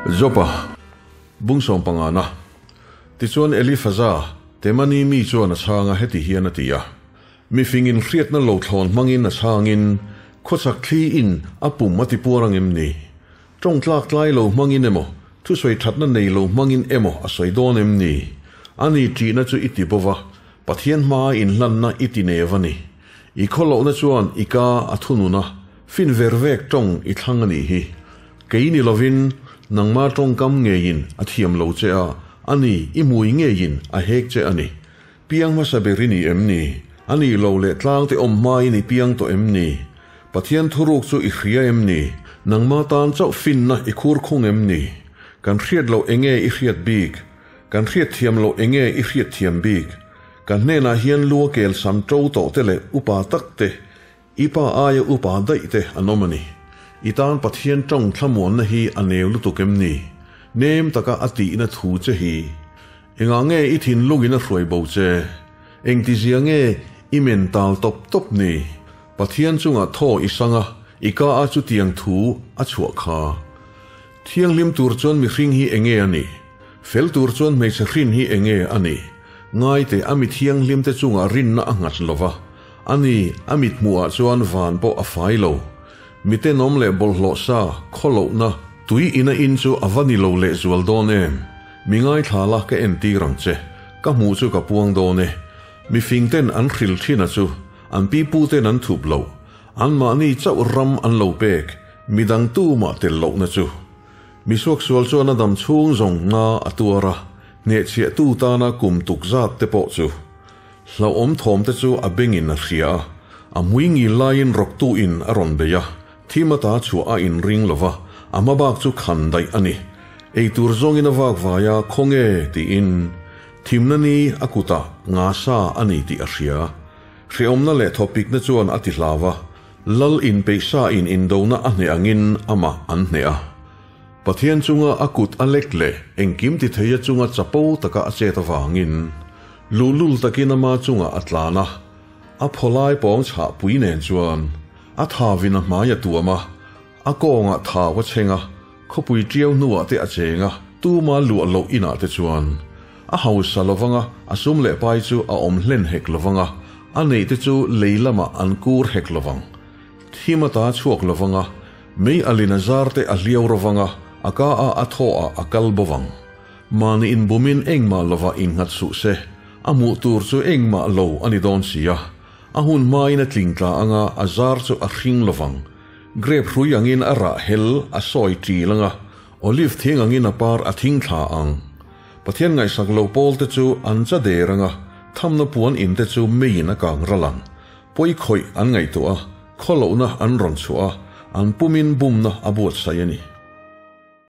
Jopa bung sawmpangana. Tichuan Elifaza, Temani mi chuan a chhang a, heti hian a ti a, Mifingin hriatna lo thlawn hmangin a chhangin, khawchhak thli in a pum a ti puar ang em ni? Tawng tlak tlai lo hmangin emaw, thusawi thatna nei lo hmangin emaw a sawi dawn em ni? Ani ṭihna chu i ti bo va, Pathian hmaa inhlanna i ti nev a ni. I khawlohna chuan i ka a thunun a, fin ver vek tawng i thlang a nih hi. Kei ni lovin, nangma tawngkam ngeiin a thiam lo che a, ani i hmui ngeiin a hek che a ni. Piang hmasa ber i ni em ni? A nih lo leh tlangte awm hmain i piang tawh em ni? Pathian thuruk chu i hria em ni? Nangma tan chauh finna i khur khung em ni? Kan hriat loh enge i hriat bik? Kan hriat thiam loh enge i hriat thiam bik? Kan hnenah hian lu a kel sam to tawh te leh upa tak te, i pa aia upa daih te an awm a ni. I tan Pathian tawng thlamuanna hi a neu lutuk em ni? Nem taka a tihna thu che hi. Engah nge i thinlungin a hruai bo che? Engtizia nge i men tal tawp tawp ni? Pathian chungah thaw i sang a, i ka a chutiang thu a chhuah kha. Thianghlim tur chuan mihring hi enge a nih? Fel tur chuan hmeichhe hrin hi enge a nih? Ngaite a mi thianghlimte chungah rinna a nghat lo va, a ni, a mithmuhah chuan van pawh a fai lo. Mitenawm leh bawlhhlawh sa, khawlohna, tui ina in chu a va ni lo lehzual dawn em? Mi ngaithla la ka entir ang che, ka hmuh chu ka puang dawn e. Mi fingten an hril thin a chu, an piputen an thup lo. Anmahni chauh ram an lo pek, midang tumah tel lohna chu. Mi suaksual chuan a dam chhung zawng nga a tuar a, hnehchhiahtu tana kum tuk zat te pawh chu. Hlauhawm thawm te chu a bengin a hria a, a hmui ngil laiin rawktu in a rawn bei a, thim ata chhuah a inring lo va, a hma bak chu khan daih a ni. Eitur zawngin a vak vai a, Khawnge? tiin thimna ni a kutah nga sa a ni tih a hria. Hrehawmna leh thawpikna chuan a ti hlau a, Lal inpeihsa in indona a hneh angin amah an hneh a. Pathian chunga a kut a lek leh engkim ti theia chunga chapo taka a chet avangin luhlul takin ama chungah a tlan a, a phawlai pawng chhah pui nen chuan a thawin a hmai a tuam a, a kawngah thau a chheng a, khawpui tiau hnuah te a cheng a, tuma luah loh inah te chuan a hausa lovang a, a sum leh pai chu a awm hlen hek lovang a, a neih te chu lei lamah an kur hek lovang. Thim ata chhuak lovang a, Mei alin a zar te a hliau rovang a, a ka a a thaw ah a kal bovang. Mahni inbumin engmah lovah innghat suh se, a hmuh tur chu engmah lo a ni dawn si a. A hun hmain a tling tla anga a zar chu a hring lovang. Grape hrui angin a rah hel a sawi ṭil anga, olive thing angin a par a thing thla ang. Pathian ngaihsak lo pawl te chu an cha der anga, thamna puan in te chu meiin a kang ral ang. Pawi khawih an ngaihtuah a, khawlohna an rawn chhuah a, an pumin bumna a buatsaih a ni.